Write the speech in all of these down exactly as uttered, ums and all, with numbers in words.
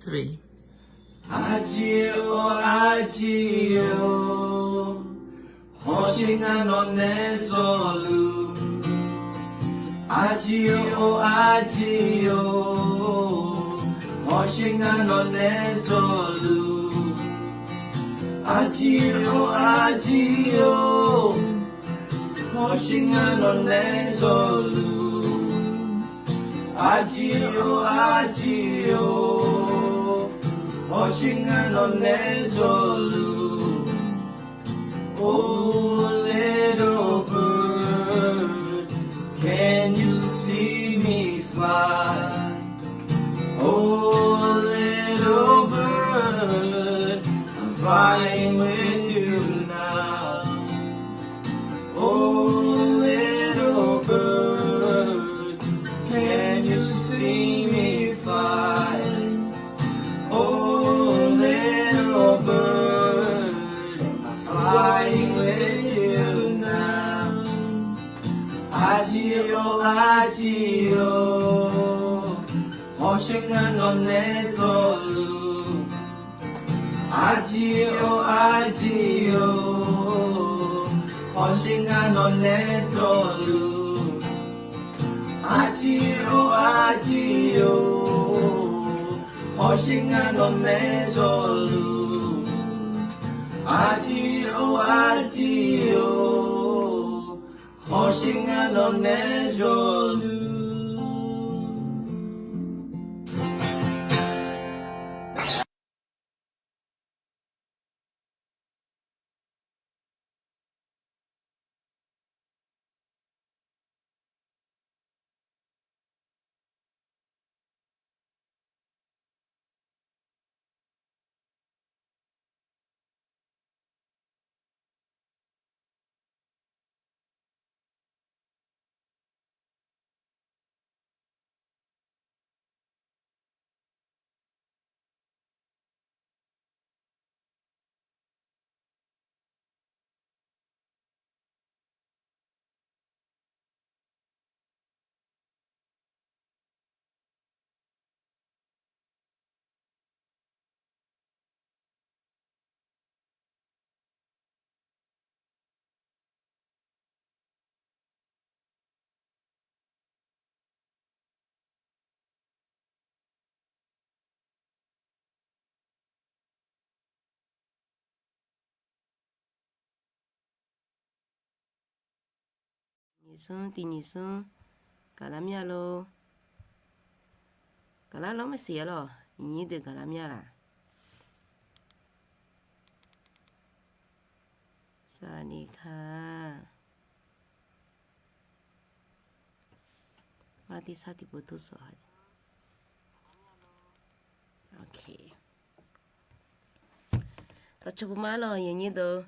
Three. Arjir-or arjir-or, hawsher ngar nawqnae zawluf. Arjir-or arjir-or, hawsher ngar nawqnae zawluf. Arjir-or arjir-or, hawsher ngar nawqnae zawluf. Arjir-or arjir-or, hawsher ngar nawqnae zawluf. Oh little bird, can you see me fly? Oh little bird, I'm flying with you now. Oh little bird, can you see me fly? Oh little bird, I'm flying with you now. Arjir-or arjir-or, hawsher ngar nawqnae zawluf. Arjir-or arjir-or, hawsher ngar nawqnae zawluf. Arjir-or arjir-or, hawsher ngar nawqnae zawluf. Arjir-or arjir-or, hawsher ngar nawqnae zawluf. Nyiq smr tiq nyiq smr, gaqlar mir-a lor. Gaqlar lawr maqsiq-a lawq, nyiq nyir deuq gaqlar mir-a laq. Saqniq ka. Ngar tiq sar tiq pov tov sawq. Dawqtsuif puq ma lawq, nyiq nyir deuq,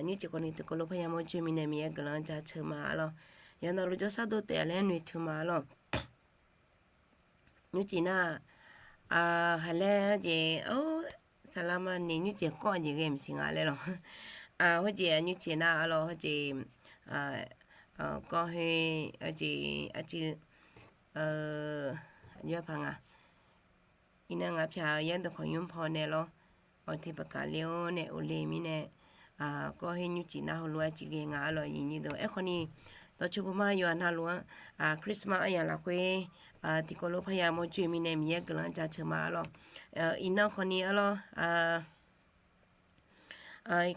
nymrcif khawf ni tiqkawv lof parya mawr joe mirnae Miqyaer guiqlanq-anr jaceuq ma-a lawq. Yawqnan luf jawrshar dov taef laer noeqtmq ma-a lawq. Nymrcif nar-aq, haqlaer jeq, saqlaq ma ni nymrcif kawv jeq ghae maqsiq nga laer lawq. Khoerjeq nymrcif nar-a lawq, khoerjeq kawv khoer, khoerjeq aqcuiv, aqjox paq nga. Iqnan ngaq pyaq-eu yaer dawqkawq nymr paw nae lawr, awq tiq paqkaq le-awr nae of le mirnae, kawv khoer nymrcif nar heulof-aer cif ghae nga-a lawq, nyiq nyir deuq. Aerkhawf ni, dawqtsuif puq ma yawqha navluf-anr, Christmas aryamq lafkhoer, tiqkawv lof parya mawr joe mirnae Miqyaer guiqlanq-anr jaceuq ma-a lawq. Iqnan khawf ni-a lawr,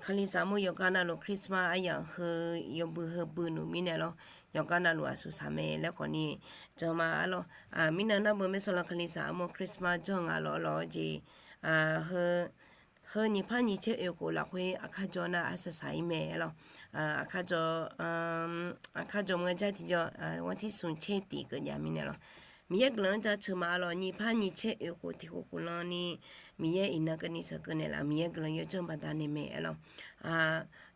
Kalizaq armur yawqgar navluf Christmas aryamq heu yawbui heu bui nmr mirnae lawr, yawqgar navluf aqsur saq mae laer khawf ni janma-a lawq. Mirnan nar beu maer sawlan Kalizaq armur Christmas janr nga lawq lawq-eu jeq, heu nyiq par nyiq caer oeq khof lafkhoer aqkar jawr nar arsaq saq-ir mae-a lawq. Aqkar jawr, aqkar jawr maqnga jar tiqjawr, wanrtir smq caer tiq keuv jav mirnae lawq. Miqyaer guiqlanq-anr jaceuq ma-a lawq, nyiq par nyiq caer oeq khof tiq khof khof lan ni, Miqyaer iqnan keuvni sheuqkeuv naeqlaf, Miqyaer guiqlanq yawjanr baqdanae mae-a lawq.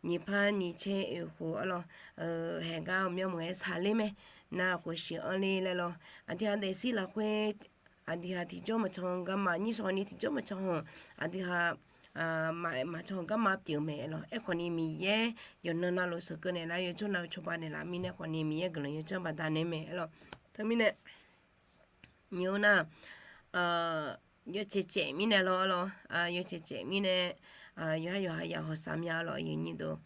Nyiq par nyiq caer oeq khof-a lawq, haeqgar ghawqmyanr maqaer saqler mae, nar khof shiq anr ler laer lawq. Aqdui ha daefzir lafkhoer, aqdui ha tiqjawr maqcan garma nyir shawq ni tiqjawr maqcan hawq, aqdui ha maqcan garma pyeuf mae-a lawq. Aerkhawf ni Miqyaer yawqnan navluf sheuqkeuv naeqlaf, yawjawr nav-eu cawba naeqlaf mirnae khawf ni Miqyaer guiqlanq yawjanr baqdanae mae-a lawq. Teumirnae nyiq-eu nar, yawcaev caev mirnae lawr lawr, yawcaev caev mirnae, yawqha yawqha ya hawsav mya lawr, aqyuif aqnyir deuq,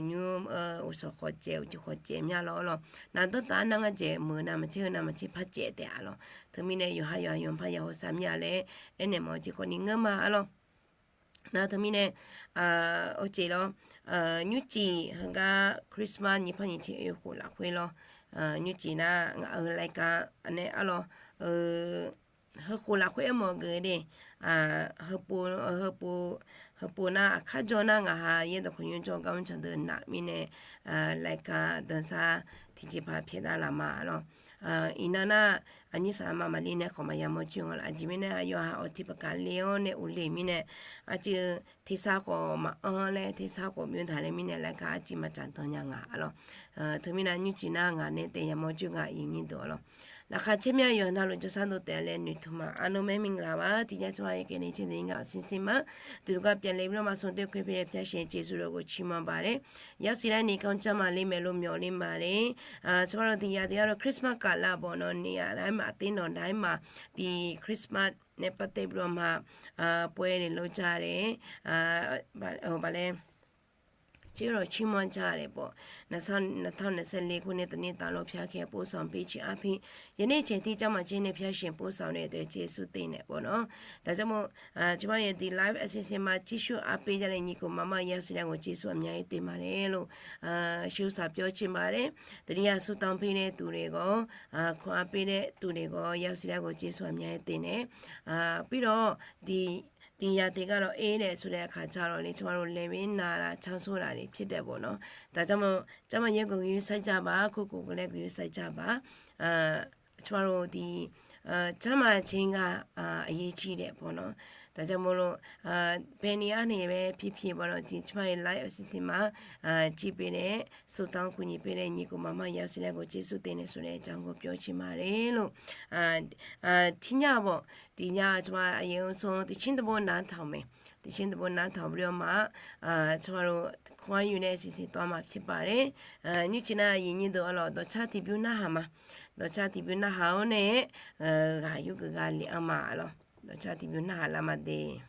nymr uqshawq khawf caev, uqcif khawf caev mya lawr lawr. Nar danrtaf-aer nar ngar jeq meuq navmaqtser heu navmaqtser par caev taef-a lawr. Teumirnae yawqha yawqha yawqha par ya hawsav mya laer aernaeq mawf-eu jeq khawfni ngeur ma-a lawr. Nar teumirnae, awceq lawr, nymrcif heugar Christmas nyiq par nyiq caev oekhof lafkhoer lawr, nymrcif nar ngaq-euq รายการ nae-a lawr, heukhof lafkhoer aermawf-eu geuf de, heupov, heupov nar aqkar jawr nar ngaqha yaerdawq kawq nymr jawr gar mrcaq deuq naf mirnae, รายการ danqsar tiqjeq paq pyaeqdav laf ma lawr. Iqnan nar, aqnyir saqlaqma maqli nae khawf maqya mawr coer nga laf. Aqjeq mirnae aqyawf-aq awq tiq paqkaq le-awr nae urle mirnae, aqjeq tersar khawf maqanr laer tersar khawf bymr daq laer mirnae รายการ arciv maqtsaq dan nya nga-a lawr. Teumirnae nymrcif nar ngaq nae taef ya mawr coer nga aqyuif aqnyir deuq-a lawr. Laqkhaq caer mya yawqha navluf jawrshar dov taef-a laer noeqtmq ma. Arnav maer minglav-a tiqjav tsawrhaq yakeq ni caer deuq-ir ngaq-awq siqsiq ma. Duqgar pyaeqle bi lawr ma smr doer khoer pyaeqle pyar sheuq jeqsu lof ghof ciq ma baq laer, yawshuif laer ni kanr jar ma le maeqlo myawf le ma le. Tsawrhaq-eu tiq ya tiq ya lawr Christmas kaf lavbawf nawq ni-aq daef ma, aqter nawq daef ma, tiq Christmas nae par tae bi lawr ma, pov-aer le lof jar le, baq laer tser lawq tser manr jar le bawf, naqtawq naqsaeq le khoer nae taqner taf lawr pyar kae pov sanq pi ciq arpi, yaner caeq tir jar ma caer nae pyar sheuq pov sanq nae dawq jeqsu tev naeq bawf nawr. Daqjar mawr, tiq par ya tiq live aqsiqsiq ma tser shur arpi jar le nyiq khof maqmar yawshuif laer ghof jeqsu aqmyan-aer tev ma le lor. Sheuq saq pyawr ciq ma le, taqdir ya suf tanq pi nae tuq le gawr, kanq arpi nae tuq le gawr yawshuif laer ghof jeqsu aqmyan-aer tev nae, pi lawr, tiq ya tiq gar lawr aer nae suf laer kaq jar lawr le tsawrhaq lor laer bi nav laf tsar sor laf le pyar daef bawf nawr. Daqjar mawr, jar ma yaer ghof ghof yawsar jar baq, kur khof ghof laer ghof yawsar jar baq. Tsawrhaq lor tiq, jar ma caer nga, aqyaer cir daef bawf nawr. Daqjar mawr lor, baeni arnaeq bae pirpir bawf lawr tiq tsawrhaq-aer live aqsiqsiq ma, cir pi nae, suf tanq kur nyiq pi nae nyiq khof maqmar yawshuif laer ghof jeqsu tev nae suf laer jar ghof pyawr ciq ma le lor. Tirnyar bawf, tiq nya tsawrhaq aqyuif-eu sanr tiq cir taq bov nav taq-euq mae. Tiq cir taq bov nav taq-euq bi lawr ma, tsawrhaq lor, kanq ar yuf nae siqsiq tawv ma pyar baq le. Nymrcif nar aqyuif aqnyir deuq-a lawr dawqcar tiqbymr narhaq ma. Dawqcar tiqbymr narhaq-awr nae, ghaq yur geuf gha le-anr ma lawr. Dawqcar tiqbymr narhaq lar ma de.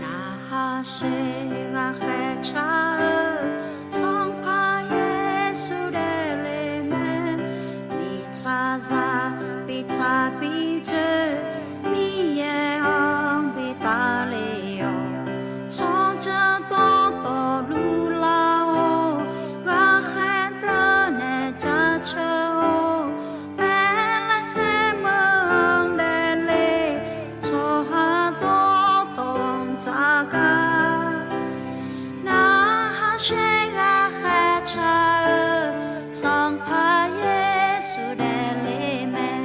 Narhaq shaer ghaqkhaer car-eu Sanqpaq Yeqsur daefle mae. Mirtsaqzaq bi tsaq bi dzoer, Miqyaer-anr bi tafle-awq. Tsawrjeuq dawqtawvluf lar-awr, ghaqkhaer deuq nae jaceuq-awr, Baeqlaeqhaeq meuq-anr daefle, tsawrhaq dawqtawv-anr tsaf gar. Narhaq shaer ghaqkhaer car-eu Sanqpaq Yeqsur daefle mae.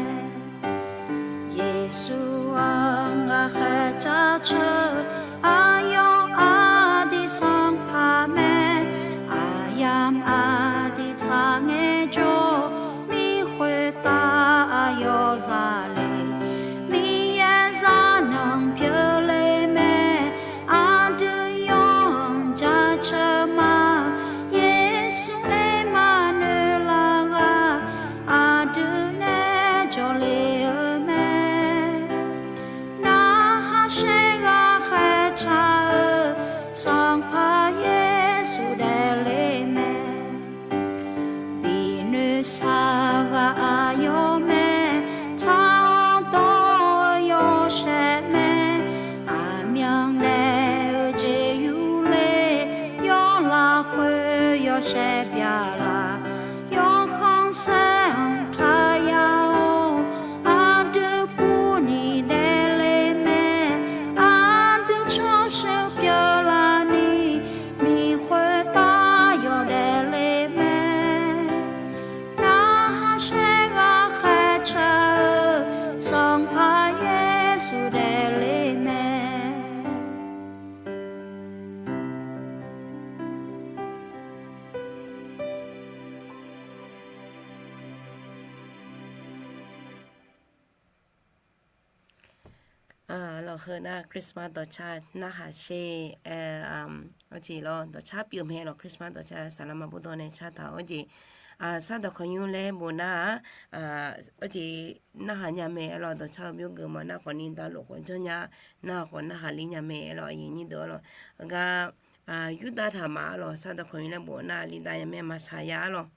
Yeqsur-anr ghaqkhaer jaceuq, aqyawf aqdui Sanqpaq mae. Aqyamq aqdui tsaq ngaejawr, mir khoertav aqyawf zale. Miqyaer zaqnanq pyeufle mae. Aqdui yawqha-anr jaceuq ma. Yeqsur Ermaqnoeq laf ghaq, aqdui nae jawrle-eu mae. Narhaq shaer ghaqkhaer car-eu Sanqpaq Yeqsur daefle mae. Binoeqshaq ghaq aqyawf mae, tsaq-awr dawr-eu yawshaef mae. Aqmyannaeq-eu jeq yurler, yawr lafkhoer yawshaef byaqlaf, yawkhanr saer-anr taqya-awr, aqdui purni daefle mae. Aqdui tsawrsheuq pyeuflarni, miq khoertav yawf daefle mae. Narhaq shaer ghaqkhaer car-eu Sanqpaq Yeqsur daefle mae. Lawq, heu nar Christmas dawqcar narhaq sher, arjeq lawr, dawqcar pyeuf mae lawq. Christmas dawqcar saqlaqma bawrdaw nae cartaq-awr jeq, sar dawqkawq nymr laer bof nar-aq, arjeq narhaq nya mae lawq. Dawqcar-eu byov geuf ma nar khawfni dalof khawf janrnya, narhaq khawf narhaq ler nya mae lawq. Aqyuif aqnyir deuq-ar lawq, gar Yurdav taqmaf-ar lawq, sar dawqkawq nymr laer bof nar li dav nya mae, maqsaq ya-ar lawq.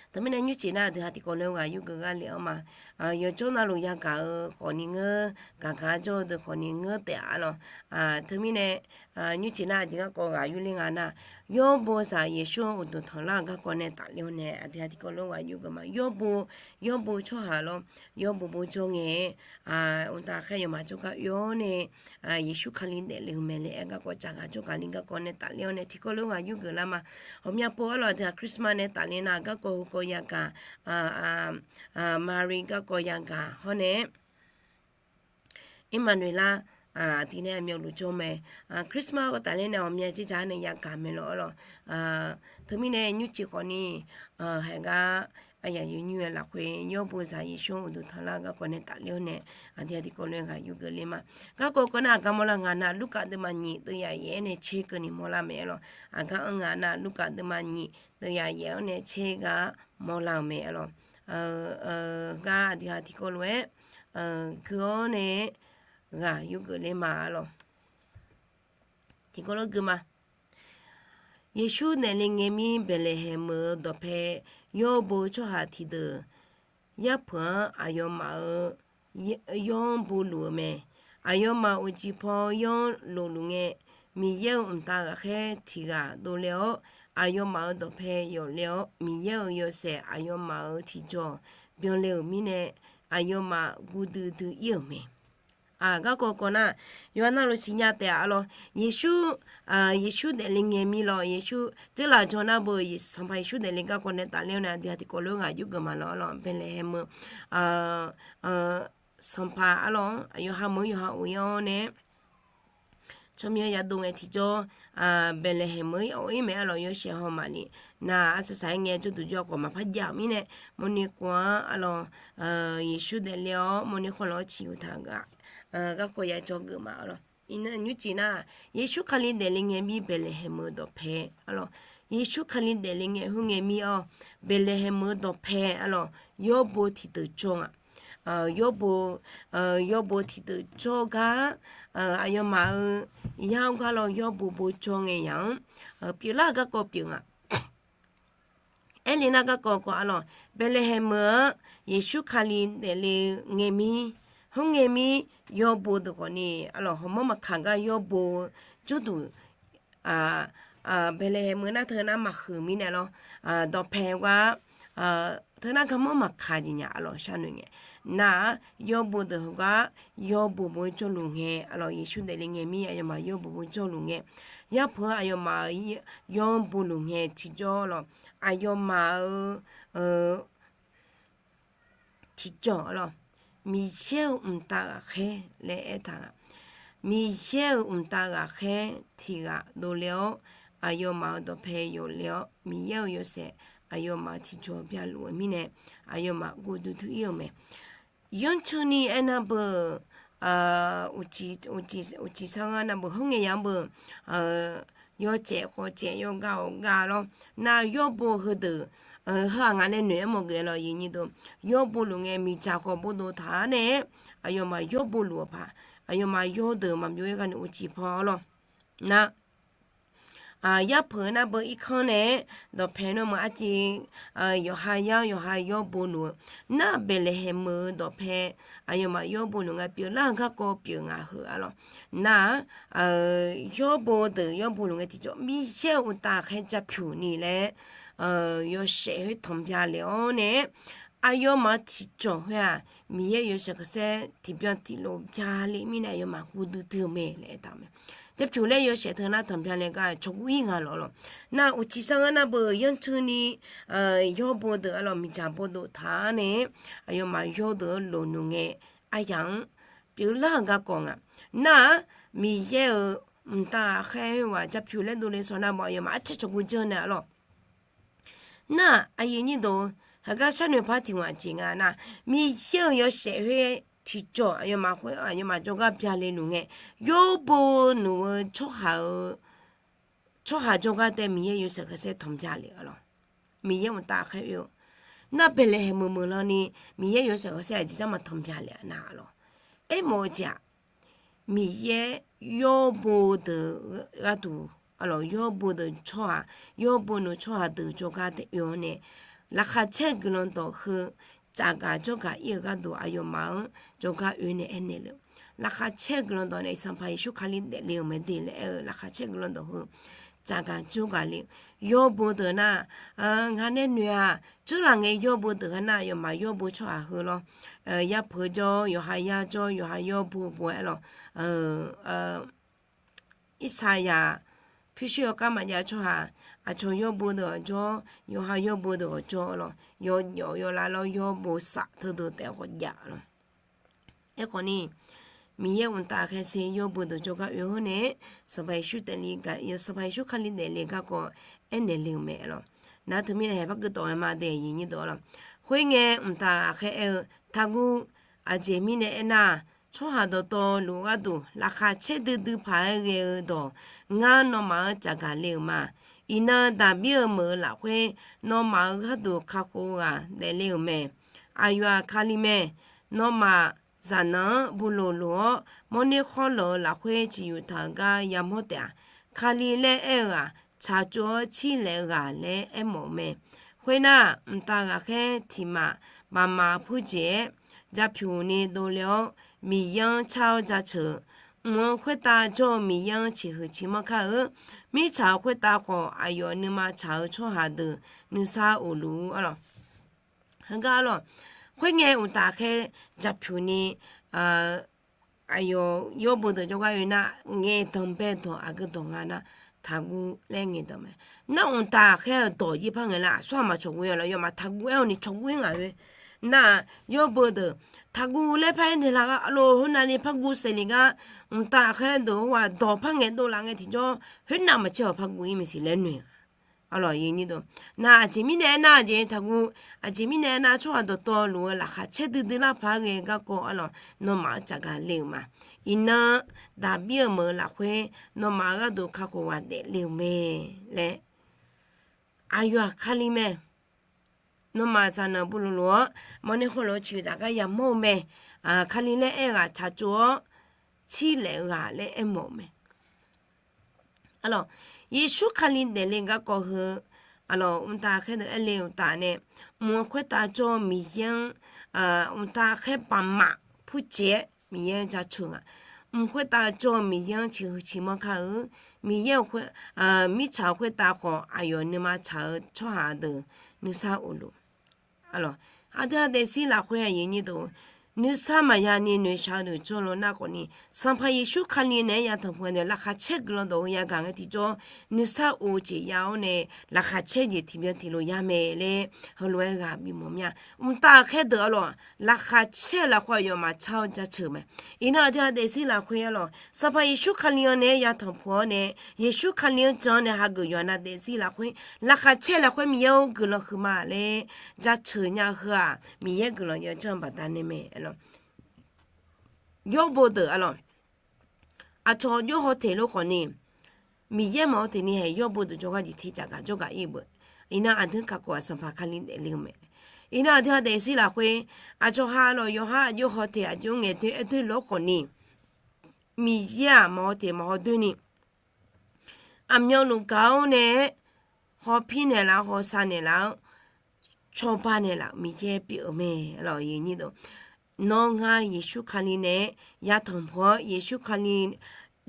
Teumirnae nymrcif nar aqdui ha tiqkawv lof-aer ghaq yurgeuf gharle-awr ma. Yawqjawr navluf yagaq-eu khawfni ngeur, gaqgaq jawr-eu deuq khawfni ngeur taef-a lawq. Teumirnae nymrcif nar aqjeq garkawv ghaq yurler nga nar, Yawrbo zaq Yeqsur-anr uqduq tanqlar-euq garkawv nae tafler-awr nae aqdui ha tiqkawv lof-aer ghaq yurgeuf ma. Yawrbo, Yawrbo tsawrhaq lawr, Yawrbo bo jawr ngae, mqtav khaer yawmaf jawrgar oe-awr nae, Yeqsur Kali daefle-eu mae laer aer garkawv tsaq ghaq jawrgaqli garkawv nae tafler-awr nae tiqkawv lof-aer ghaq yurgeuf lar ma. Ghawqmya pov-ar lawq, aqdui-aq Christmas nae tafler nar garkawv heukawv yagaq, Mari garkawv yagaq hawr nae, Emmanuel lar, aqdui nae aqmyanluf jawr mae. Christmas-anr tafler nae ghawqmya jeqzaq nae yagaq mae lawq-ar lawq. Teumirnae nymrcif khawfni, haeq gar aqyawf yawnymr-aer lafkhoer Yawrbo zaq Yeqsur-anr uqduq tanqlar-eu garkawv nae tafler-awr nae aqdui ha tiqkawv lof-aer ghaq yurgeuf le ma. Garkawv kawv nar aqgar mawrlar nga nar, Lurkaf deuvma nyiq deuvyaq yaef-aer nae tser keuvni mawrlar mae-ar lawq. Aqgar anr nga nar, Lurkaf deuvma nyiq deuvyaq yaef-awr nae tser gar mawrlar-eu mae-ar lawq. Gar aqdui ha tiqkawv lof-aer gui-awr nae ghaq yurgeuf le ma-ar lawq. Tiqkawv lof gui ma. Yeqsur daefle ngae mir Baeqlaeqhaeq meuq-eu dawqpae yawrbo tsawrhaq tiqdeuq yarpeuq-anr aqyawfmaf-euq yawr-anr boluf-eu mae. Aqyawfmaf uqcif paw yawr-anr lofluf ngae, Miqyaer-euq mqtav ghaqkhaer tiq ghaq dovle-awr, aqyawfmaf-euq dawqpae yawf le-awr, Miqyaer-euq yawshaef aqyawfmaf-euq tiqjawq byanle-euq mirnae, aqyawfmaf guv duidui-ir-euq mae. Garkawv kawv nar, yawqha navluf siqnya taef-a lawr. Yeqsur, Yeqsur daefle ngae mir lawr, Yeqsur dzeurlaf jawr nar beu, Sanqpaq Yeqsur daefle garkawv nae tafler-awr nae aqdui ha tiqkawv lof-aer ghaq yurgeuf ma lawq-ar lawq. Baeqlaeqhaeq meuq, Sanqpaq-ar lawq, yawqha meuq-anr yawqha of-ir-awr nae tsawrmyanr yadov ngae tiqjawr, Baeqlaeqhaeq meuq-anr of-ir mae-ar lawq. Yawshaef hawmaf ni nar, arsaq saq-aer ngae jawrduq jawr khawf maqpar jav-euq mirnae, mawrni kov-anr-ar lawq, Yeqsur daefle-awr mawrni khawvlawr ciq yuf taq ghaq, garkawv ya jawr geuf ma-ar lawq. Iqnan nymrcif nar, Yeqsur Kali daefle ngae mir Baeqlaeqhaeq meuq-eu dawqpae-ar lawq. Yeqsur Kali daefle ngae khoerngae mir-awr, Baeqlaeqhaeq meuq-eu dawqpae-ar lawq, yawrbo tiqdeuq jawr nga. Yawrbo, yawrbo tiqdeuq jawr gar, aqyawfmaf-euq yar-anr gar lawr yawrbo bo jawr ngae yaq-anr pyeuflar-eu garkawv pyeuf nga. Aerle nar garkawv kawv-ar lawq, Baeqlaeqhaeq meuq-anr Yeqsur Kali daefle ngae mir, khoerngae mir yawrbo deuq khawfni-ar lawq, hawmawr maqkaq gar yawrbo jawrduq, Baeqlaeqhaeq meuq nar teu nar maqhuiq mirnae lawr, dawqpae gar teu nar garmawr maqkaq jeq nya-ar lawq. Sharnoeq ngae nar-aq, yawrbo deuq heugar yawrbo bo jawrluf ngae-ar lawq, Yeqsur daefle ngae mir aqyawfmaf yawrbo bo jawrluf ngae, yarpeuq-anr aqyawfmaf-euq yawr boluf ngae tiqjawr-ar lawq, aqyawfmaf-euq tiqjawr-ar lawq, Miqyaer-euq mqtav ghaqkhaer laer aertaq-aq, Miqyaer-euq mqtav ghaqkhaer tiq ghaq dovle-awr, aqyawfmaf-euq dawqpae yawf le-awr, Miqyaer-euq yawshaef aqyawfmaf-euq tiqjawr byaluf-eu mirnae, aqyawfmaf guv duidui-ir-euq mae. Yanrtsuini aernar beu, uqcif sar-anr nar beu, khoerngae yaq-anr beu, yawcaef khawf caef yawgav awqgav lawr. Nar yawrbo heudeuq, heu-aq ngaq nae noeq-aer mawrgeuf-aer lawr, yawrbo luf ngae miqdzaq khawf bovdov taq-ar nae, aqyawfmaf yawrbo luf-euq paq, aqyawfmaf yawr deuq maqbyov-aer gharni uqcif paw-ar lawr. Nar yarpeuq nar beu irkanr nae dawqpae nawr meuq arciv, yawqha yar yawqha yawrbo luf-eu, nar Baeqlaeqhaeq meuq-eu dawqpae aqyawfmaf yawrbo luf ngae pyeuflar-eu garkawv pyeuf ngaq heu-ar lawq. Nar yawrbo deuq yawrbo luf ngae tiqjawr Miqyaer-euq mqtav ghaqkhaer japyuq ni laer, yawshaef khoer tanqbya le-awr nae, aqyawfmaf-eu tiqjawr khoer-aq, Miqyaer-euq yawshaef khanqsaer tiqbyan tiqlof bya le mirnae aqyawfmaf guv duidui-eu mae laer aertaq-eu mae. Japyuq laer yawshaef teu nar tanqbya le gar cawqguv-ir nga lawq lawq. Nar uqcif sar-anr nar beu yanrtsuini yawrbo deuq-ar lawq, miqdzaq bovdov taq-ar nae, aqyawfmaf yawr deuq-anr loqnuq ngae, aryaq-anr pyeuflar-euq garkawv nga. Nar-aq, Miqyaer-euq mqtav ghaqkhaer khoerghaq japyuq laer dovle shawr nar beu aqyawfmaf arcaer cawqguv janr nae-ar lawq. Nar-aq, aqyuif aqnyir deuq, heugar sharnoeq par tiq ghaq jeq nga nar, Miqyaer-euq yawshaef khoer tiqcawq aqyawfmaf khoer aqyawfmaf jawrgar bya le luf ngae, yawrbo nuf-eu tsawrhaq-eu tsawrhaq jawrgar tae Miqyaer yawshaef khaersaer tanqbya le-a lawq. Miqyaer mqtav khaer oe-eu nar, Baeqlaeqhaeq meuq meuq lanni Miqyaer yawshaef khaersaer aqjeq jar ma tanqbya le-a nar-a lawq. Aermawf-eu jeq-aq, Miqyaer yawrbo deuq gharduq, yawrbo deuq tsawrhaq, yawrbo nuf tsawrhaq deuq jawrgar tae oe-awr nae, laqkhaq caer guiqlanq dawq heu tsafgaq jawrgaq ir-eu gharduq aqyawfmaf-anr jawrgar oe nae aernaeq le-eu, laqkhaq caer guiqlanq dawq nae Sanqpaq Yeqsur Kali daefle-euq mae de laer aer-eu, laqkhaq caer guiqlanq dawq heu tsafgaq jawrgaq le-eu yawrbo deuq nar, ngaq nae noeq-aq, dzeurlaf ngae yawrbo deuq heu nar aqyawfmaf yawrbo tsawrhaq heu lawr, yapeuq jawr, yawqha yar jawr, yawqha yawrbo bo-aer lawq. Irsaqyaq pyurshuir yawkar maqjav-eu tsawrhaq, aqcawq yawrbo deuq-awq jawr, yawqha yawrbo deuq-awq jawr lawq, yawjawf yawlav lawr yawrbo saf teudeuq taef-aer khawf jav lawq. Aerkhawf ni, Miqyaer mqtav khaersaer yawrbo deuq jawrgar oe-awr nae, Sanqpaq Yeqsur daefle, Sanqpaq Yeqsur Kali daefle garkawv aernaeq le-euq mae lawq. Nar teumirnae haeq par gui tawf-aer ma de, aqyuif aqnyir deuq-awr lawq. Khoerngae mqtav ghaqkhaer aer-eu, Taqguv. Aqjeq mirnae aernar, tsawrhaq dawqtawvluf gharduq laqkhaq caer duidui paq-aer ghae-eu dawq, ngar nawmaf-anr tsafgaq le-euq ma. Iqnan Daqbir-euq meuq-eu lafkhoer, nawmaf-euq gharduq kakhof ghaq daefle-euq mae. Aqyawf-aq Kali mae. Nawmaf zaqnanq-anr buloq loq-awr, mawrner khawrlawq-eu lafkhoer ciqyuq taq-euq gar yamawr taef-a. Kali laer aer-eu ghaq, tsaqtsov-awr cirlaef-eu ghaq laer aermawf-eu mae. Khoernar, mqtav ghaqkhaer tiq maf baf maf purjeq-aer, japyuq ni dovle-awr, Miqyaer-anr car-awr jaceuq-eu, mq-anr khoertav jawr-eu Miqyaer-anr ciqhuiq ciqmanr kar-eu, mirtsaq khoertav khawf aqyawf nuima tsaq-eu tsawrhaq deuq nuisar of luf-ur-a lawq. Heugar-a lawq, khoerngae mqtav khaer japyuq ni, aqyawf yawrbo deuq jawrgar oe nar, ngaeqdanq bae dawq aqgeu dawq nga nar, Taqguv laer ngaeqdanq mae. Nar mqtav khaer-eu dawq jir par ngae lar, aqsur aqmaq cawqguv-a lawq, yawfmaf Taqguv aer-awr ni cawqguv-ir ngaq-oe. Nar, yawrbo deuq Taqguv laer par aer naeqlaf gar, aqloq heunav ni par guv saef le gar, mqtav khaer deuq-aq dawq par ngaeq dov laf ngae tiqjawr, khoernav maqcaer-awq par guv-ir mae siq laer noeq-a. Nar aqjeq mirnae aernar jeq Taqguv, aqjeq mirnae aernar tsawrhaq dawqtawvluf-eu laqkhaq caer duidui lar paq-aer ghae-eu garkawv-a lawq, nawmaf-anr tsafgaq le-euq ma. Iqnan Daqbir-euq meuq-eu lafkhoer, nawmaf-euq gharduq kakhof ghaq daefle-euq mae laer. Aqyawf-aq Kali mae. Nawmaf zaqnanq buloq loq-awr, mawrner khawrlawq-eu ciqyuq taq-euq gar yamawr-eu mae. Kali laer aer-eu ghaq tsaqtsov-awr cirlaef-eu ghaq laer aermawf-eu mae. Aqlawq, Yeqsur Kali daefle garkawv heu, aqlawq, mqtav khaer deuq aer le-eu uqtaf nae, mq-anr khoertav jawr-eu Miqyaer-anr, mqtav khaer baqmaf purjeq-aer Miqyaer jaceuq nga. Mq khoertav jawr-eu Miqyaer-anr ciqhuiq ciqmanr kar-eu, Miqyaer, mirtsaq khoertav khawf aqyawf nuima tsaq-eu tsawrhaq deuq nuisar of luf. Aqdui-aq daefzir lafkhoer aqyuif aqnyir deuq, nuisar maqya ni noeqshaq-eu deuq jawrlo nar khawf ni, Sanqpaq Yeqsur Kali naeq-aer yatanq puq-eu deuq laqkhaq caer guiqlanq dawq heu yagaq ngae tiqjawr, nuisar of-eu jeq ya-awr nae, laqkhaq caer jeq tiqbyan tiqlof ya mae laer heulof-aer ghaq bimawr mir-a. Mqtav khaer deuq-a lawq, laqkhaq caer-eu lafkhoer aqyawfmaf tsar-awr jaceuq mae. Iqnan aqdui-aq daefzir lafkhoer-a lawq, Sanqpaq Yeqsur Kali-anr naeq-aer yatanq puq-awr nae, Yeqsur Kali-anr jan-awr nae hageuf yawqha nav daefzir lafkhoer, laqkhaq caer lafkhoer Miqyaer-or guiqlanq huiqma laer jaceuq nya heu-aq, Miqyaer guiqlanq yawjanr-eu baqdanae mae lawq. Yawrbo deuq-a lawq, aqcawq jawr haw teq lor khawf ni, Miqyaer maqhaw teq ni haeq yawrbo deuq jawrgar jeq te tsafgaq jawrgaq ir-eu beu. Iqnan aqdui kakhof-aq Sanqpaq Kali daefle-eu mae. Iqnan aqdui-aq daefzir lafkhoer, aqcawq ha lawq yawqha aqjox haw teq aqjox ngaeq doe-aer doe lor khawf ni, Miqyaer-aq maqhaw teq maqhaw doeni, aqmyanluf gaq-awr nae-aer hawpir naeqlaf-awr hawsav naeqlaf-awr cawba naeqlaf-euq Miqyaer pyeuf-eu mae. Nawr ngar Yeqsur Kali naeq-aer yatanq puq-awr Yeqsur Kali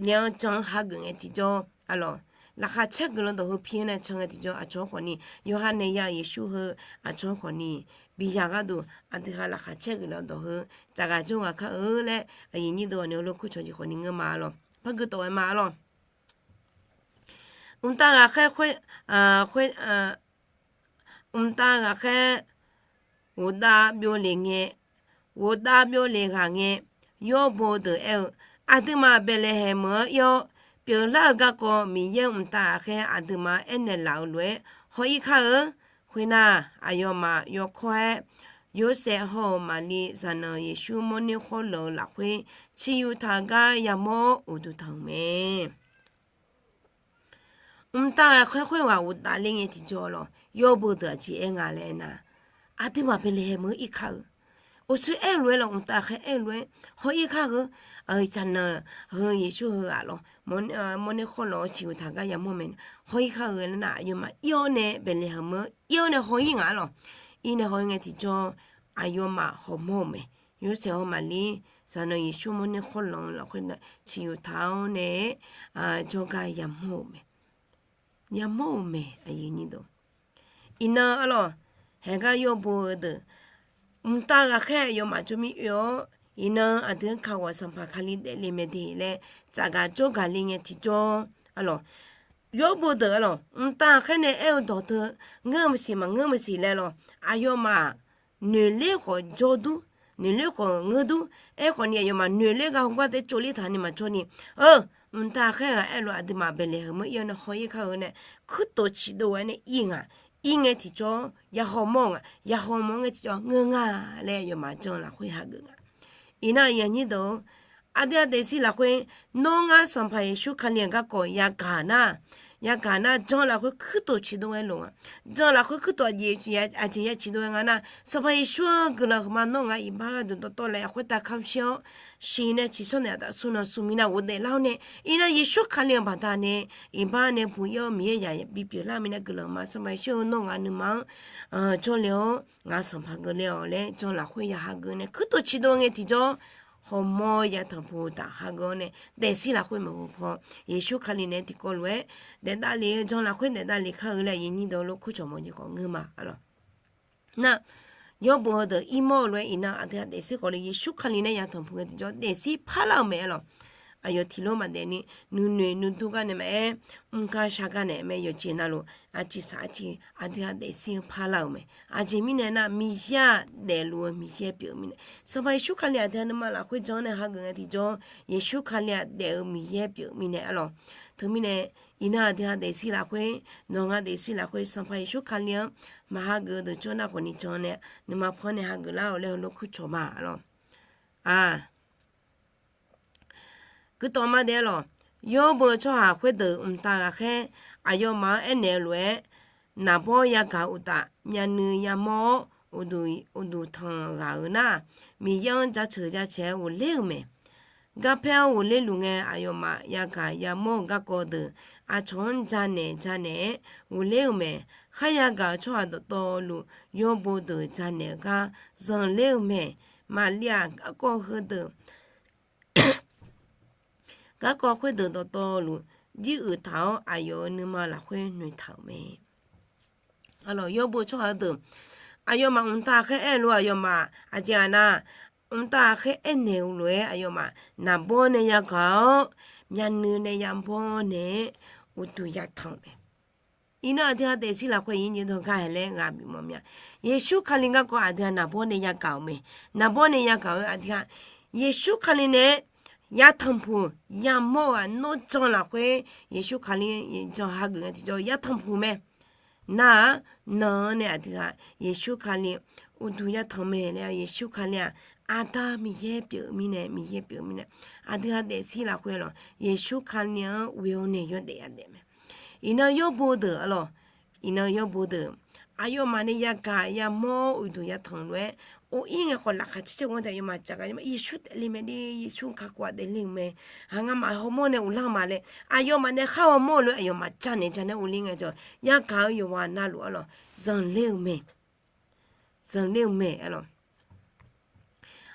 le-anr jan-anr hageuf ngae tiqjawr, aqlawq, laqkhaq caer guiqlanq dawq heu pi-aer nae can ngae tiqjawr aqcawq-anr khawf ni, yawqha naeq ya-euq Yeqsur heu aqcawq-anr khawf ni, bi ya gharduq aqdui ha laqkhaq caer guiqlanq dawq heu tsafgaq jawrgaq kar-eu laer aqyuif aqnyir deuq-awq nae heulof kur cawq jeq khawf ni ngeur ma-a lawq. Par gui tawf-aer ma-a lawq. Mqtav ghaqkhaer khoer, khoer, mqtav ghaqkhaer ghofdav byovle ngae, ghofdav byovle ghaq ngae, yawrbo deuq aer-eu, Aqduimaf Baeqlaeqhaeq meuq-anr ir-awr, pyeuflar-eu garkawv Miqyaer mqtav ghaqkhaer aqduimaf-anr aernaeq laf-euq lof-aer haw-ir kar-eu. Khoernar, aqyawfmaf yawkawr-aer Yorsaev hawr-eu Maqlir zaqnanq Yeqsur mawrner khawrlanq-eu lafkhoer, ciqyuq taq-eu gar yamawr-awr uqduq tanq-euq mae. Mqtav ghaqkhaer khoerghaq uqtaf le ngae tiqjawr lawq, yawr beu deuq aqjeq aer nga laer aernar, aqduimaf Baeqlaeqhaeq meuq-anr ir kar-eu, uqshoe aer-eu lof-aer lawq, mqtav ghaqkhaer aer-eu lof-aer haw ir kar-eu, zaqnanq heu Yeqsur heu-aq lawq, mawrner khawrlanq-awr ciqyuq taq gar yamawr mae, haw ir kar-eu laer nar, aqyawfmaf ir-awr nae Baeqlaeqhaeq meuq-anr ir-awr nae haw ir ngaq-a lawq. Ir nae haw ir ngae tiqjawr, aqyawfmaf hawmawr-euq mae. Yorsaev hawr Maqlir zaqnanq Yeqsur mawrner khawrlanq-eu lafkhoer ciqyuq taq-awr nae jawrgar yamawr-euq mae. Yamawr-euq mae. Iqnan arlawq, haeqgar yawr beu-eu deuq, mqtav ghaqkhaer aqyawfmaf jawr mir oe-awr, iqnan aqdui-anr ka ghawq Sanqpaq Kali daefle mae de laer tsafgaq jawrgaq le ngae tiqjawr, arlawq, yawr beu deuq arlawq, mqtav ghaqkhaer nae aer-eu dawq teu ngeur-eu maqsiq maqngeur maqsiq laer lawq, aqyawfmaf noeqler khawf jawr dur, noeqler khawf ngeur dur. Aerkhawf ni aqyawfmaf noeqler gar heugar taef tsovler taq ni maqjawr ni, eu, mqtav ghaqkhaer-aq aerlof aqduimaf Baeqlaeqhaeq meuq-anr ir-awr nae haw ir kar-eu nae, kuirtof ciqdov-aer nae ir ngaq. Ir ngae tiqjawr yahaw mawr-eu nga. Yahaw mawr ngae tiqjawr ngeur nga laer aqyawfmaf jan lafkhoer hageuf nga. Iqnan aqyuif aqnyir deuq-or, aqdui-aq daefzir lafkhoer, nawr ngar Sanqpaq Yeqsur Kali-aq garkawv yagaq nar, yagaq nar jan lafkhoer kuirtof ciqdov-aer loq nga. Jan lafkhoer kuirtof aqjeq ya ciqdov-aer nga nar, Sanqpaq Yeqsur-eu guiqlanq heuqma nawr ngaq iqbax gharduq dawqtawvlaf-aer khoertav kamq shir-awr, siq nae ciqshawr naeq aqtaf shu nan shu mirnav ghofdaef lar-awr nae, iqnan Yeqsur Kali-eu baqda nae iqbax nae buq-ir-awr Miqyaer yaq bipyeuf lar mirnae guiqlanq ma Sanqpaq Yeqsur-eu nawr ngaq nuima-anr jawrle-awr ngaq sanqpaq geufle-awq laer jan lafkhoer ya hageuf nae kuirtof ciqdov ngae tiqjawr, hawmawr ya tanqpuq taf hageuf-awr nae daefzir lafkhoer maeqhu paw, Yeqsur Kali nae tiqkawv lof-aer daefdav le-eu jan lafkhoer daefdav le kar-eu laer aqyuif aqnyir deuq lof kurcawq mawq jeq khawf ngeur ma arlawq. Nar, yawr beu heudeuq irmawr-eu lof-aer iqnan aqdui-aq daefzir khawf le Yeqsur Kali nae ya tanqpuq ngae tiqjawr daefzir parlar-euq mae arlawq. Aqyawf tiqlof maqdaef ni nuinoeq nuidur gar nae maqaer, mr gar shar gar nae mae yawqjeq navluf aqciq saq aqciq aqdui-aq daefzir-anr parlar-euq mae. Aqjeq mirnae nar Miqyaer-aq daefluf-eu Miqyaer pyeuf-eu mirnae, Sanqpaq Yeqsur Kali aqdui-aq nuima lafkhoer jan-awr nae hageuf ngae tiqjawr, Yeqsur Kali-aq daef-eu Miqyaer pyeuf-eu mirnae arlawq. Teumirnae iqnan aqdui-aq daefzir lafkhoer, nawq nga daefzir lafkhoer Sanqpaq Yeqsur Kali-anr maqhageuf-eu deuq jawr nar khawf ni jan nae nuima paw nae hageuf lar-awq laer heulof kurcawq ma arlawq. Aq, guirdawq ma daef arlawq. Yawr beu-eu tsawrhaq khoerdeuq mqtav ghaqkhaer aqyawfmaf-anr aernaeq-eu lof-aer, naqbawr yagaq uqtaf myavnuiv yamawr-awr uqduq tanq ghaq-euq nar, Miqyaer-anr jaceuq jaceuq-aer ghofler-euq mae. Garpaer-anr ghofler luf ngae aqyawfmaf yagaq yamawr-eu garkawv deuq aqcawq-anr janaeq janaeq-aer ghofler-euq mae. Kharya gaq-eu tsawrhaq dawqtawvluf yawr beu deuq janaeq-eu gar zanqler-eu mae. Maqliv-aq garkawv heudeuq garkawv khoerdeuq dawqtawvluf jiruiq taq-awr aqyawf-euq nuima lafkhoer noeqtaq-euq mae. Yawr beu tsawrhaq heudeuq aqyawfmaf mqtav khaer aer-eu lof aqyawfmaf aqjeq-aq nar, mqtav khaer aernaeq-eu lof-aer aqyawfmaf naqbawr nae yagaq-awr myavnuiv nae yabawr naeq-aer uqduq yatanq mae. Iqnan aqdui-aq daefzir lafkhoer nyiq nyiq dawq gar hae laer ghaq bimawf mya. Yeqsur Kali garkawv aqdui-aq naqbawr nae yagaq-euq mae. Naqbawr nae yagaq-eu aqdui-aq Yeqsur Kali nae-aer yatanq puq yamawr-eu-aq nawr jan lafkhoer Yeqsur Kali jan hageuf ngae tiqjawr yatanq puq mae. Nar-aq, nan-anr nae aqdui-aq Yeqsur Kali uqduq yatanq mae laer Yeqsur Kali-aq aqda Miqyaer pyeuf-eu mirnae, Miqyaer pyeuf-eu mirnae, aqdui-aq daefzir lafkhoer lawq Yeqsur Kali-anr ghoe-awr nae yawdaef yadaef mae. Iqnan yawr beu deuq arlawq, iqnan yawr beu deuq aqyawfmaf nae yagaq yamawr-awr uqduq yatanq lof-aer of ir ngae khawf laqkhaq caer caer ghanr taef aqyawfmaf caqgaq Yeqsur daefle mae de, Yeqsur kakhof-aq daefle-euq mae. Aq ngamaf hawmawr nae uvlanr ma laer aqyawfmaf nae khar hawmawr-eu lof-aer aqyawfmaf janaeq janaeq-aer uvlanr ngae jawr yagaq-eu yawqghaq navluf arlawq zanqler-eu mae. Zanqler-eu mae arlawq.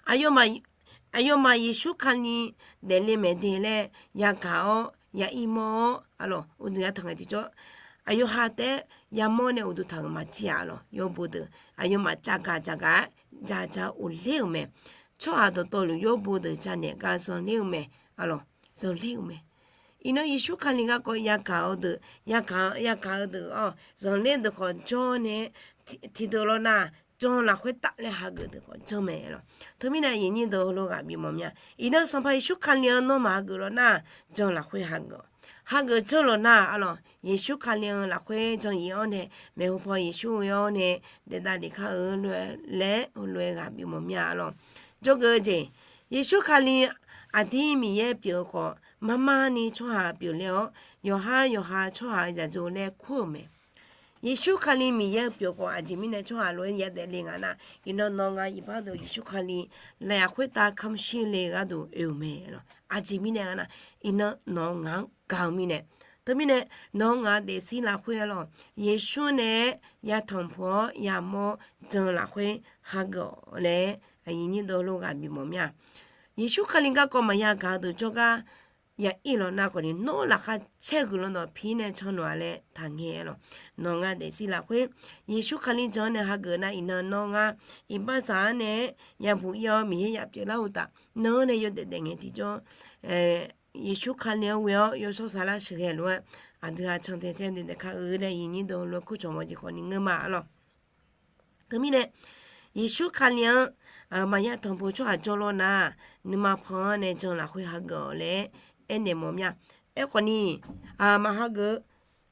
Aqyawfmaf Yeqsur Kali daefle mae de laer yagaq-awr ya irmawr-awr arlawq uqduq yatanq ngae tiqjawr aqyawf ha taef-aer yamawr nae uqduq taq-euq maqjir-aq arlawq. Yawr beu deuq aqyawfmaf caqgaq caqgaq-aer ja ja uvler-euq mae. Tsawrhaq dawqtawvluf yawr beu deuq janaeq gar zanqler-eu mae arlawq. Zanqler-eu mae. Iqnan Yeqsur Kali garkawv yagaq-eu deuq, yagaq, yagaq-eu deuq-awr zanqler deuq khawf janr nae tiqdeuq lawr nar, jan lafkhoer taf laer hageuf deuq khawf janr mae lawq. Teumirnae aqyuif aqnyir deuq heulof ghaq bimawf mya. Iqnan Sanqpaq Yeqsur Kali-anr nawmaf hageuf lawr nar, jan lafkhoer hageuf-awq. hageuf janr lawq nar-aq arlawq, Yeqsur Kali-anr lafkhoer jan ir-awr nae, maeqhu paw Yeqsur ghoe-awr nae daef davlef kar-eu lof-aer laer heulof-aer ghaq bif mawf mir-a arlawq. Jawrgeuf-eu jeq, Yeqsur Kali aqdir Miqyaer pyeuf-eu khawf, marmar ni tsawrhaq pyeufler-awr, yawqhar yawqha tsawrhaq zaqyo laer kur-euq mae. Yeqsur Kali Miqyaer-eu pyeuf khawf, aqjeq mirnae tsawrhaq lof-aer yadaef le nga nar, iqnan nawq nga iqbax deuq Yeqsur Kali lafyaq khoertav kamq shir le-eu gharduq oe-euq mae lawq. Aqjeq mirnae nga nar, iqnan nawq-eu ngaq-anr gaq-eu mirnae, teumirnae nawq-eu ngaq daefzir lafkhoer arlawq, Yeqsur nae-aer yatanq puq-awr yamawr-awr jan lafkhoer hageuf-awq laer, aqyuif nyir deuq lof ghaq bif mawf mir-a. Yeqsur Kali garkawv maqya gaq-eu deuq jawrgar ya ir lawq nar khawfni, nawr laqkhaq caer guiqlanq dawq pi nae can noeq-a laer taqngae lawq. Nawq nga daefzir lafkhoer Yeqsur Kali jan-anr nae hageuf nar, iqnan nawr ngar iqbaxzaq-anr nae-aer yabuq ir-awr Miqyaer ya pyeuflar uqtaf, nan-anr nae yawdaef daef ngae tiqjawr, Yeqsur Kali-anr ghoe-awr yawshawr saflar sheuqghae lof-aer, aqdui-aq cantae tae daef daef kar-eu laer aqyuif nyir deuq lof-aer kur cawq mawf jeq khawfni ngeur ma arlawq. Teumirnae, Yeqsur Kali-anr maqya tanqpuq tsawrhaq jawr lawr nar, nuima pan-anr nae jan lafkhoer hageuf-awq laer aernaeq mawf mir-a. Aerkhawfni, maqhageuf-eu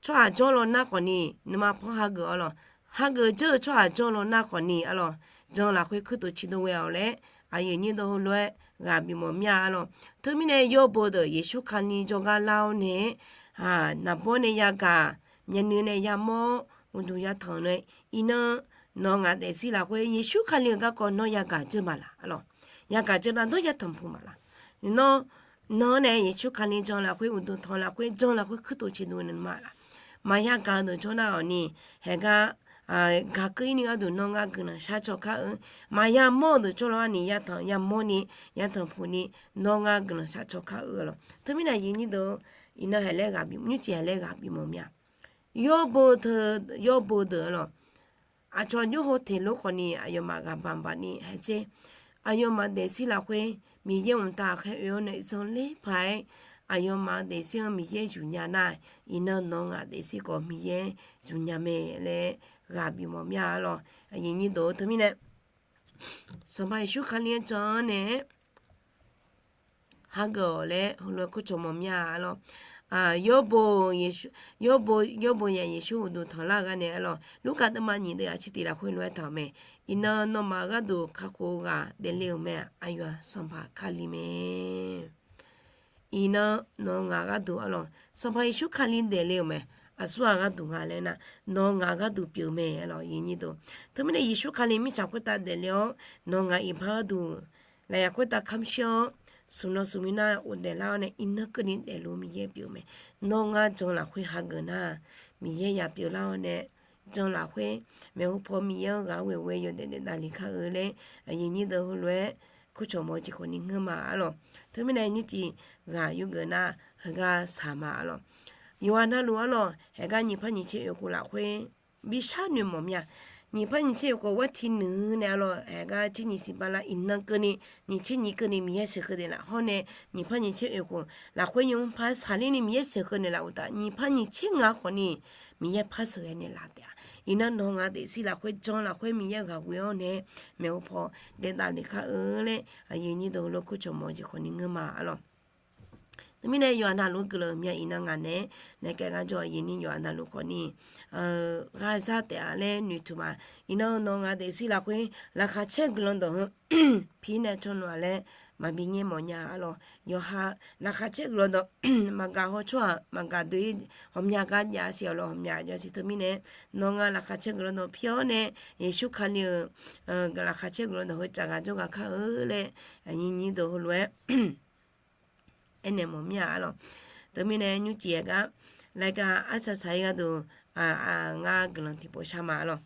tsawrhaq jawr lawr nar khawfni, nuima pan hageuf arlawq. Hageuf jawr-eu tsawrhaq jawr lawr nar khawfni arlawq, jan lafkhoer kuirtof ciqdov ghae-awq laer, aqyuif nyir deuq heulof-aer ghaq bif mawf mir-a arlawq. Teumirnae yawbo deuq Yeqsur Kali jawrgar lar-awr nae-aer, naqbawr nae yagaq, myavnuiv nae yamawr-awr uqduq yatanq nae, iqnan nawq-eu ngaq daefzir lafkhoer Yeqsur Kali-euq garkawv nawr yagaq dzeur ma laq arlawq. Yagaq dzeur nar nawr yatanq puq ma laq. Nawr, nan-anr nae Yeqsur Kali jan lafkhoer uqduq tanq lafkhoer jan lafkhoer kuirtof ciqdov naeq ma laq. Maqya gaq-eu deuq jawr nar khawfni, haeqgar gaq keuv ir ni gharduq nawr ngar guiqlanq shar caw kar-eu. Maqya mawr-eu deuq jawr lawr-aer ni yatanq yamawr ni, yatanq puq ni, nawr ngar guiqlanq shar caw kar-eu lawq. Teumirnae aqyuif nyir deuq, iqnan haeq laer ghaq bif, nymrcif haeq laer ghaq bif mawf mir-a. Yawbo teu, yawbo deuq arlawq. Aqcawq jawr haw teq lof khawfni aqyawfmaf ghaq baq baq ni haeq dzer. Aqyawfmaf daefzir lafkhoer Miqyaer mqtav khaer oe-awr nae zanqler paq-aer, aqyawfmaf-eu daefzir-anr Miqyaer zmqnya nar, iqnan nawq-eu ngaq daefzir khawf Miqyaer zmqnya mae laer ghaq bif mawf mir-a arlawq. Aqyuif nyir deuq teumirnae, Sanqpaq Yeqsur Kali-anr jan-anr nae-aer hageuf-awq laer heulof-aer kur cawq mawf mir-a arlawq. Yawbo, yawbo yaf Yeqsur uqduq tanqlar-eu gar nae arlawq, Lurkaf deuvma nyiq deuv aqcir tiq lafkhoer lof-aer taq-euq mae. Iqnan nawmaf-eu gharduq kakhof-eu ghaq daefle-euq mae. Aqyawf-aq Sanqpaq Kali mae. Iqnan nawq-eu ngaq gharduq arlawq, Sanqpaq Yeqsur Kali daefle-euq mae. Aqsurghaq gharduq nga laer nar, nawq-eu ngaq gharduq pyeuf mae arlawq. Teumirnae Yeqsur Kali mirtsaq khoertav daefle-awr, nawq-eu ngaq iqbax gharduq lafyaq khoertav kamq shir-awr, smq nan smq mir nar ghofdaef lar-awr nae iqnan keuvni daefluf-eu Miqyaer pyeuf-eu mae. Nawr ngar jan lafkhoer hageuf nar, Miqyaer ya pyeuflar-awr nae, jan lafkhoer maeqhu paw Miqyaer-anr ghaq ghoe ghoe yawdaef daef davlef kar-eu laer, aqyuif nyir deuq heulof-aer kur cawq mawf-eu jeq khawfni ngeur ma arlawq. Teumirnae nymrcif ghaq yurgeuf nar, heugar saq ma arlawq. Yawqghaq navluf arlawq, haeqgar nyiq par nyiq tser oeq khof lafkhoer bi shar noeq mawf mir-a. Nyiq par nyiq tser oeq khof ghartiq nuir nae arlawq, haeqgar tser nyiq siq bala iqnan keuvni, nyiq tser nyiq keuvni Miqyaer sheuqkeuv daeflaf hawr nae, nyiq par nyiq tser oeq khof lafkhoer nymr par saqler ni Miqyaer sheuqkeuv naeqlaf uqtaf, nyiq par nyiq tser ngaq khawfni Miqyaer par sheuqghae naeqlaf taef-a. Iqnan nawq-eu ngaq daefzir lafkhoer jan lafkhoer Miqyaer ghaq ghoe-awr nae, maeqhu paw daef davlef kar-eu laer, aqyuif nyir deuq lof kur cawq mawf-eu jeq khawfni ngeur ma arlawq. Teumirnae yawqghaq navluf-eu guiqlanq mya iqnan ngaq naeq-aer naeq kaev gar jawr-eu aqyuif nyir yawqghaq navluf khawfni ghaq zar taef-a laer noeqtmq ma. Iqnan nawq-eu ngaq daefzir lafkhoer laqkhaq caer guiqlanq dawq heu pir nae can noeq-a laer maqbi nyaer mawf nya arlawq. Yawqha laqkhaq caer guiqlanq dawq maqgaq haw tsawrhaq maqgaq doe-ir ghawqmya gar jav siq arlawq, ghawqmya jav siq. Teumirnae nawq-eu ngaq laqkhaq caer guiqlanq dawq pir-awr nae, Yeqsur Kali-euq laqkhaq caer guiqlanq dawq heu tsaf ghaq jawrghaq kar-eu laer, aqyuif nyir deuq heulof-aer aernaeq mawf mir-a arlawq. Teumirnae nymrcif haeqgar laeqkaq arsaq saq-ir gharduq ngar guiqlanq tiqpov shar ma arlawq.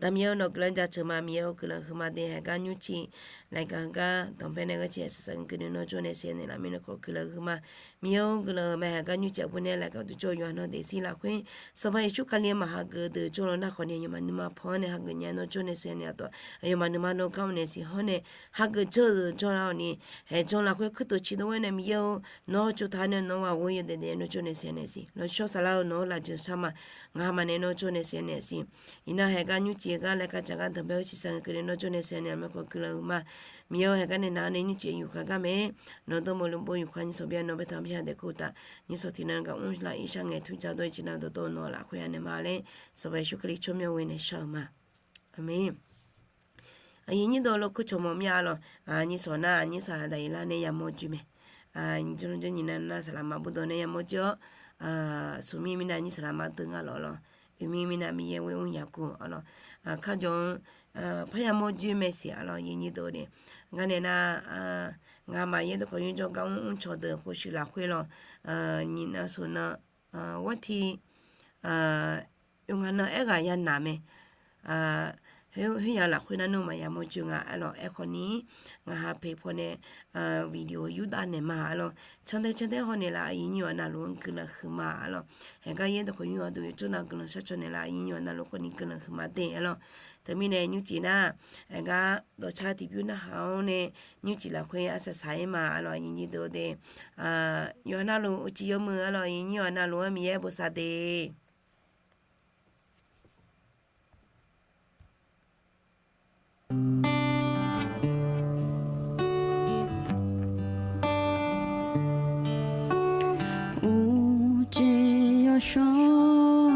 Daqmiq-eu nawq guiqlanq jaceuq ma, Miqyaer-or guiqlanq huiqma de. Haeqgar nymrcif laeqkaq heugar danqbae nae ghae ciq arsaq saq-eu keuvni nawr jawr nae siqnya naeqlaf mirnae khawf guiqlanq huiqma. Miqyaer-or guiqlanq huiqma, haeqgar nymrcif aqbur nae laeqkaq duq jawr-eu yawqha nawr daefzir lafkhoer Sanqpaq Yeqsur Kali-anr maqhageuf deuq jawr law nar khawfni aqyawfmaf nuima paw-anr nae hageuf nya-aer nawr jawr nae siqnya naeq-a tawq, aqyawfmaf nuima nawr gar-awr naeq siq hawr nae hageuf jawr-eu deuq jawr lar-awq ni, haeq jan lafkhoer kuirtof ciqdov-aer nae Miqyaer-or, nawr tsovtaq nae nawq-eu ghaq ghoe-eu yawdaef daef nae nawr jawr nae siqnya naeq siq. Lawqshawr saflar-eu nawq-anr lafjeuq shar ma. Ngaqha maqnaeq nawr jawr nae siqnya naeq siq. Iqnan haeqgar nymrcif-eu gar laeqkaq jaq gar danqbae-eu siqsaq ngae keuvni nawr jawr nae siqnya naeq-a mirnae khawf guiqlanq huiqma. Miqyaer-eu, haeqgar nae nav-anr nae nymrcif yufkhav gar mae. Nawq-eu dawrmawq lmqbov yufkhav nyiqsawq byav nawq baetaq byav daef kur uqtaf, nyiqsawq tiqnan gaq mrlaf irsar ngae tmr ja dawr-eu ciqnan dawqtawv nawq lafkhoer ya naeq ma laer, Sanqpaq Yeqsur Kali tsawrmyanr ghoe naeq shar-eu ma. Aqmeq. Aqyuif nyir deuq, lawrkawr cawq mawf mir-a lawq. Nyiqsawq nar, aqnyir saqlaq daqyeq lar nae yamawr joe mae. Jawrlawr jawr nyiq nar nar saqlaq ma burdawq nae yamawr joe-awr, smq mir mirnae aqnyir saqlaq ma deuq nga lawq lawq. Oeq mir mirnae Miqyaer ghoer mr yaq kur-awq lawq. Kharjawq-anr parya mawr joe mae siq-a lawq, aqyuif nyir deuq de. Ngar nae nar, ngamaf yaerdawq khawf nymrjawr gar mr mr cawq deuq khofshuif lafkhoer lawq. Nyiq nan smq nan, gharti, oe ngaq nan aerghaq ya naq mae. Khoer, khoeryaq lafkhoer nar nmr maqya mawr joe nga-a lawq. Aerkhawf ni, ngaq ha peq pawnae video yurdav naeq ma-a lawq. Cantae cantae haw naeqlaf, aqyuif nyir-awq navluf-anr guiqlanq huiqma-a lawq. Haeqgar yaerdawq khawf nymrjawr deuq yawcawr nav guiqlanq shar caw naeqlaf, aqyuif nyir-awq navluf khawf ni guiqlanq huiqma de-a lawq. Teumirnae nymrcif nar, haeqgar dawqcar tiqbymr narhaq-awr nae nymrcif lafkhoer arsaq saq-aer ma-a lawq, aqyuif nyir deuq de. Yawqha navluf uqcif yawmuiq-a lawq, aqyuif nyir-awq navluf-anr Miqyaer bosav de. Uqcif yawshawr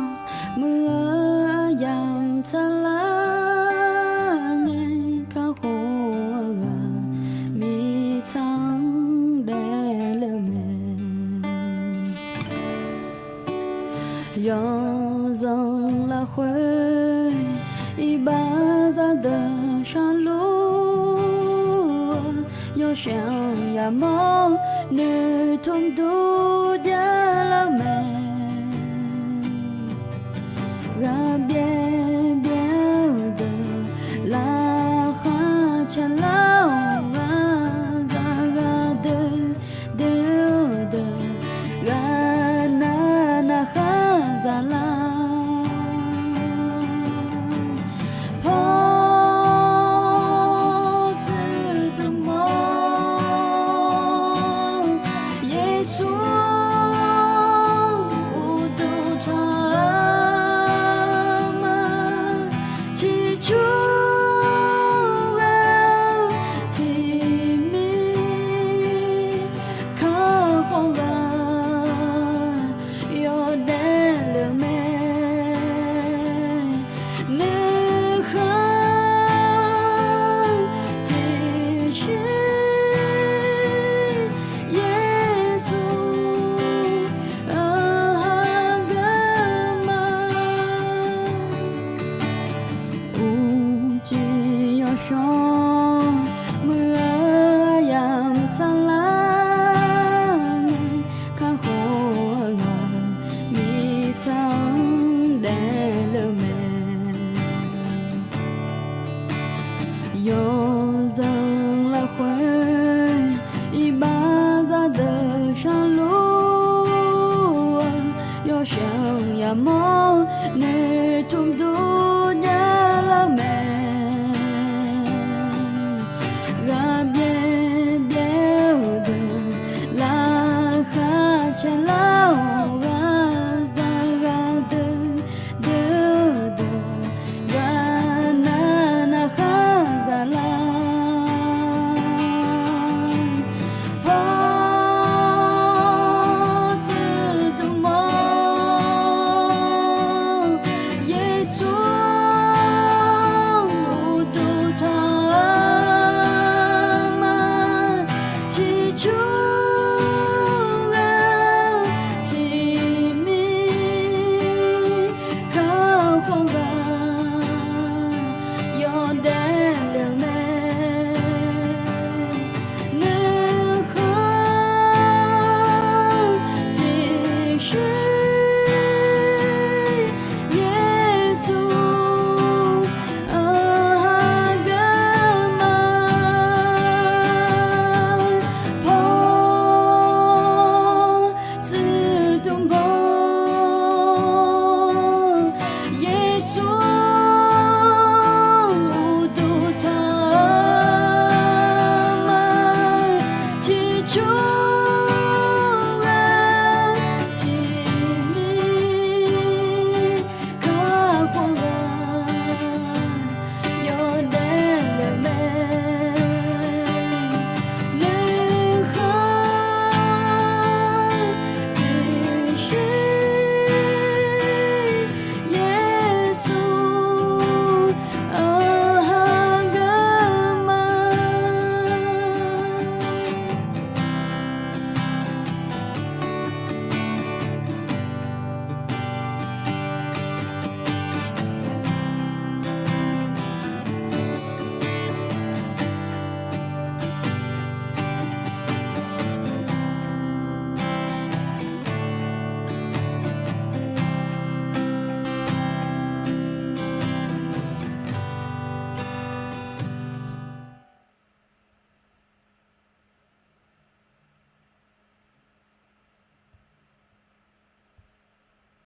muiq-eu aryamq tsaqlar ngae, kakhof-eu ghaq mirtsaq-anr daefle-eu mae. Yawzanq lafkhoer iqbax zaqdeuq sharluf-eu, yawshaef-anr yamawr noeqtmq dur javlar mae. Ghaqbyae